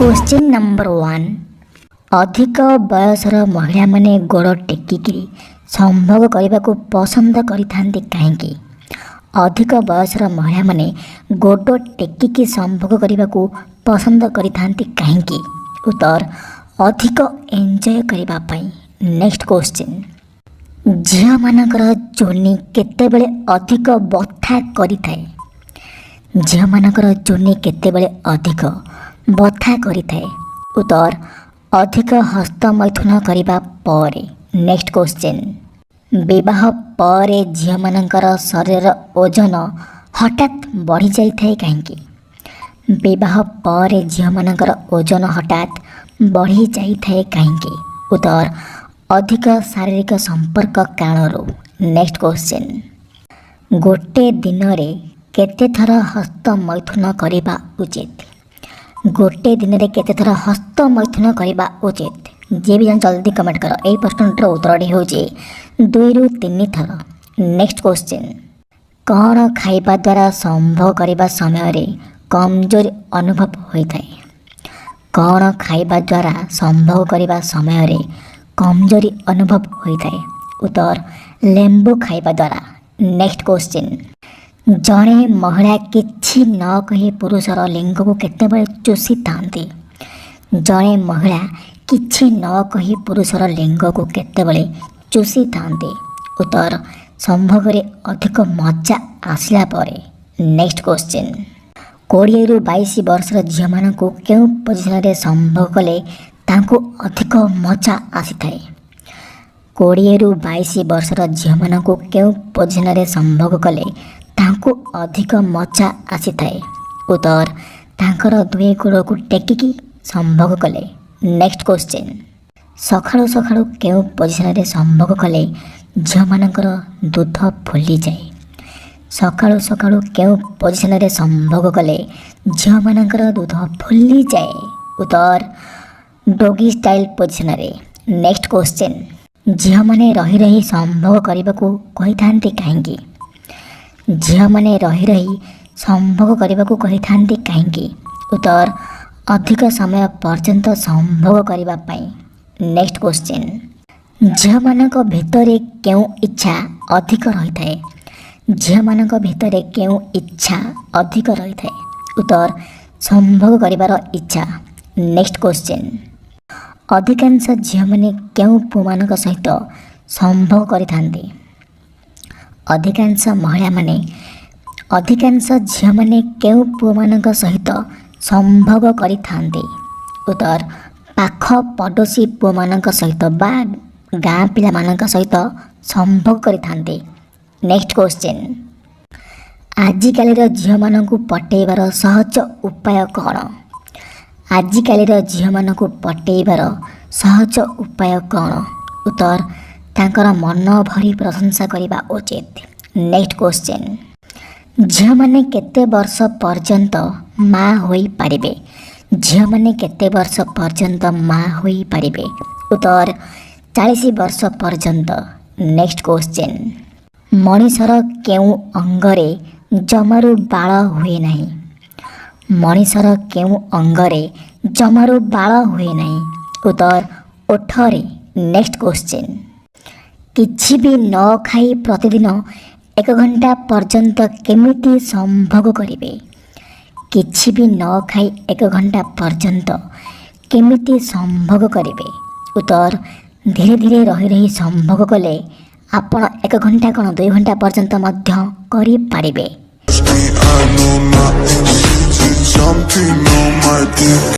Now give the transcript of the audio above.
Question number 1। ଅଧିକ ବୟସର ମହିଳାମାନେ ଗୋଡ଼ ଟେକିକିରି ସମ୍ଭୋଗ କରିବାକୁ ପସନ୍ଦ କରିଥାନ୍ତି କାହିଁକି? ଅଧିକ ବୟସର ମହିଳାମାନେ ଗୋଡ଼ ଟେକିକି ସମ୍ଭୋଗ କରିବାକୁ ପସନ୍ଦ କରିଥାନ୍ତି କାହିଁକି? ଉତ୍ତର, ଅଧିକ ଏନ୍ଜୟ କରିବା ପାଇଁ। Next question. ଝିଅମାନଙ୍କର ଯୋନି କେତେବେଳେ ଅଧିକ ବଥା କରିଥାଏ? ଝିଅମାନଙ୍କର ଯୋନି କେତେବେଳେ ଅଧିକ ବଥା କରିଥାଏ? ଉତ୍ତର, ଅଧିକ ହସ୍ତମୈଥୁନ କରିବା ପରେ। Next question. ବିବାହ ପରେ ଝିଅମାନଙ୍କର ଶରୀରର ଓଜନ ହଠାତ୍ ବଢ଼ିଯାଇଥାଏ କାହିଁକି? ବିବାହ ପରେ ଝିଅମାନଙ୍କର ଓଜନ ହଠାତ୍ ବଢ଼ିଯାଇଥାଏ କାହିଁକି? ଉତ୍ତର, ଅଧିକ ଶାରୀରିକ ସମ୍ପର୍କ କାରଣରୁ। Next question. ଗୋଟେ ଦିନରେ କେତେଥର ହସ୍ତମୈଥୁନ କରିବା ଉଚିତ? ଗୋଟେ ଦିନରେ କେତେଥର ହସ୍ତମୈଥୁନ କରିବା ଉଚିତ? ଯିଏ ବି ଜାଣ, ଜଲ୍ଦି କମେଣ୍ଟ କର। ଏଇ ପ୍ରଶ୍ନଟିର ଉତ୍ତରଟି ହେଉଛି 2ରୁ 3 ଥର। Next question. କ'ଣ ଖାଇବା ଦ୍ୱାରା ସମ୍ଭୋଗ କରିବା ସମୟରେ କମଜୋରି ଅନୁଭବ ହୋଇଥାଏ? କ'ଣ ଖାଇବା ଦ୍ୱାରା ସମ୍ଭୋଗ କରିବା ସମୟରେ କମଜୋରି ଅନୁଭବ ହୋଇଥାଏ? ଉତ୍ତର, ଲେମ୍ବୁ ଖାଇବା ଦ୍ୱାରା। Next question. ଜଣେ ମହିଳା କିଛି ନ କହି ପୁରୁଷର ଲିଙ୍ଗକୁ କେତେବେଳେ ଚୁଷିଥାନ୍ତି? ଜଣେ ମହିଳା କିଛି ନ କହି ପୁରୁଷର ଲିଙ୍ଗକୁ କେତେବେଳେ ଚୁଷିଥାନ୍ତି? ଉତ୍ତର, ସମ୍ଭୋଗରେ ଅଧିକ ମଜା ଆସିଲା ପରେ। Next question. 20ରୁ 22 ବର୍ଷର ଝିଅମାନଙ୍କୁ କେଉଁ ପୋଜିସନରେ ସମ୍ଭୋଗ କଲେ ତାଙ୍କୁ ଅଧିକ ମଜା ଆସିଥାଏ? 20ରୁ 22 ବର୍ଷର ଝିଅମାନଙ୍କୁ କେଉଁ ପୋଜିସନରେ ସମ୍ଭୋଗ କଲେ ତାଙ୍କୁ ଅଧିକ ମଜା ଆସିଥାଏ? ଉତ୍ତର, ତାଙ୍କର ଦୁଇ ଗୋଡ଼କୁ ଟେକିକି ସମ୍ଭୋଗ କଲେ। Next question. ସକାଳୁ ସକାଳୁ କେଉଁ ପୋଜିସନରେ ସମ୍ଭୋଗ କଲେ ଝିଅମାନଙ୍କର ଦୁଧ ଫୁଲିଯାଏ? ସକାଳୁ ସକାଳୁ କେଉଁ ପୋଜିସନରେ ସମ୍ଭୋଗ କଲେ ଝିଅମାନଙ୍କର ଦୁଧ ଫୁଲିଯାଏ? ଉତ୍ତର, ଡଗି ଷ୍ଟାଇଲ୍ ପୋଜିସନରେ। Next question. ଝିଅମାନେ ରହି ରହି ସମ୍ଭୋଗ କରିବାକୁ କହିଥାନ୍ତି କାହିଁକି? ଝିଅମାନେ ରହି ରହି ସମ୍ଭୋଗ କରିବାକୁ କହିଥାନ୍ତି କାହିଁକି? ଉତ୍ତର, ଅଧିକ ସମୟ ପର୍ଯ୍ୟନ୍ତ ସମ୍ଭୋଗ କରିବା ପାଇଁ। Next question. ଝିଅମାନଙ୍କ ଭିତରେ କେଉଁ ଇଚ୍ଛା ଅଧିକ ରହିଥାଏ? ଝିଅମାନଙ୍କ ଭିତରେ କେଉଁ ଇଚ୍ଛା ଅଧିକ ରହିଥାଏ? ଉତ୍ତର, ସମ୍ଭୋଗ କରିବାର ଇଚ୍ଛା। Next question. ଅଧିକାଂଶ ଝିଅମାନେ କେଉଁ ପୁଅମାନଙ୍କ ସହିତ ସମ୍ଭୋଗ କରିଥାନ୍ତି? ଅଧିକାଂଶ ମହିଳାମାନେ, ଅଧିକାଂଶ ଝିଅମାନେ କେଉଁ ପୁଅମାନଙ୍କ ସହିତ ସମ୍ଭୋଗ କରିଥାନ୍ତି? ଉତ୍ତର, ପାଖ ପଡ଼ୋଶୀ ପୁଅମାନଙ୍କ ସହିତ ବା ଗାଁ ପିଲାମାନଙ୍କ ସହିତ ସମ୍ଭୋଗ କରିଥାନ୍ତି। Next question. ଆଜିକାଲିର ଝିଅମାନଙ୍କୁ ପଟେଇବାର ସହଜ ଉପାୟ କ'ଣ? ଆଜିକାଲିର ଝିଅମାନଙ୍କୁ ପଟେଇବାର ସହଜ ଉପାୟ କ'ଣ? ଉତ୍ତର, ତାଙ୍କର ମନ ଭରି ପ୍ରଶଂସା କରିବା ଉଚିତ। Next question. ଝିଅମାନେ କେତେ ବର୍ଷ ପର୍ଯ୍ୟନ୍ତ ମା ହୋଇପାରିବେ? ଝିଅମାନେ କେତେ ବର୍ଷ ପର୍ଯ୍ୟନ୍ତ ମା ହୋଇପାରିବେ? ଉତ୍ତର, 40 ବର୍ଷ ପର୍ଯ୍ୟନ୍ତ। Next question. ମଣିଷର କେଉଁ ଅଙ୍ଗରେ ଜମାରୁ ବାଳ ହୁଏ ନାହିଁ? ମଣିଷର କେଉଁ ଅଙ୍ଗରେ ଜମାରୁ ବାଳ ହୁଏ ନାହିଁ? ଉତ୍ତର, ଓଠରେ। Next question. କିଛି ବି ନ ଖାଇ ପ୍ରତିଦିନ 1 ଘଣ୍ଟା ପର୍ଯ୍ୟନ୍ତ କେମିତି ସମ୍ଭୋଗ କରିବେ? କିଛି ବି ନ ଖାଇ 1 ଘଣ୍ଟା ପର୍ଯ୍ୟନ୍ତ କେମିତି ସମ୍ଭୋଗ କରିବେ? ଉତ୍ତର, ଧୀରେ ଧୀରେ ରହି ରହି ସମ୍ଭୋଗ କଲେ ଆପଣ 1 ଘଣ୍ଟା କ'ଣ, 2 ଘଣ୍ଟା ପର୍ଯ୍ୟନ୍ତ ମଧ୍ୟ କରିପାରିବେ। Me, I know nothing. She's jumping on my dick.